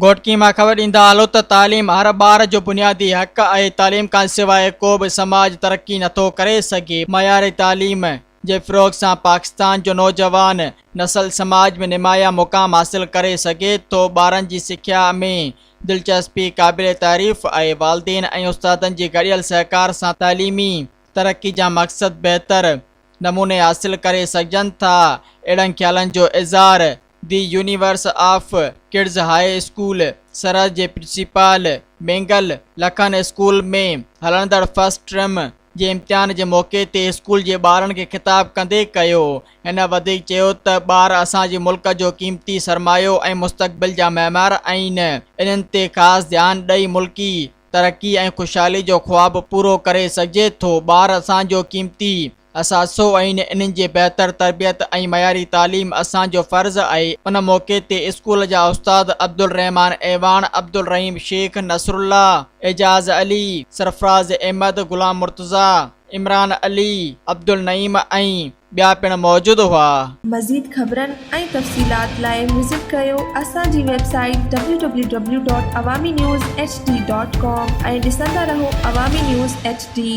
گهوٽڪي مان خبر ڏيندا هلو ته تعليم هر ٻار جو بنيادي حق آهي، تعليم کان سواء ڪو به سماج ترقي نٿو ڪري سگهي، معياري تعليم جي فروغ سان پاڪستان جو نوجوان نسل سماج ۾ نمايان مقام حاصل ڪري سگهي ٿو، ٻارن جي سکيا ۾ دلچسپي قابل تعريف آهي، والدين ۽ استادن جي گڏيل سهڪار سان تعليمي ترقي جا مقصد بهتر نموني حاصل ڪري سگهجن ٿا، اهڙن خيالن جو اظهار the universe of kids high school Sarhad جي پرنسپال مينگل لکن اسڪول ۾ هلندڙ فرسٽ ٽرم جي امتحان جي موقعي تي اسڪول جي ٻارن کي خطاب ڪندي ڪيو. هن وڌيڪ چيو ته ٻار اسان جي ملڪ جو قيمتي سرمايو ۽ مستقبل جا معمار آهن انهن تي خاص ڌيان ڏئي ملڪي ترقي ۽ خوشحالي جو خواب پورو ڪري سگهجي ٿو ٻار اسان جو قيمتي اثاثو آهن انهن جي بهتر تربيت ۽ معياري تعليم اسان جو فرض آهي ان موقعي تي اسڪول جا استاد عبدالرحمان اعواڻ، عبدالرحيم شيخ، نصرالله، اعجاز علي، سرفراز احمد، غلام مرتضيٰ، عمران علي، عبدالنعيم ۽ ٻيا پڻ موجود هئا. مزيد خبرن ۽ تفصيلات لاء وزٽ ڪريو اسان جي website W W W dot Awami news H D dot com ۽ ڏسندا رهو عوامي نيوز ايڇ ڊي.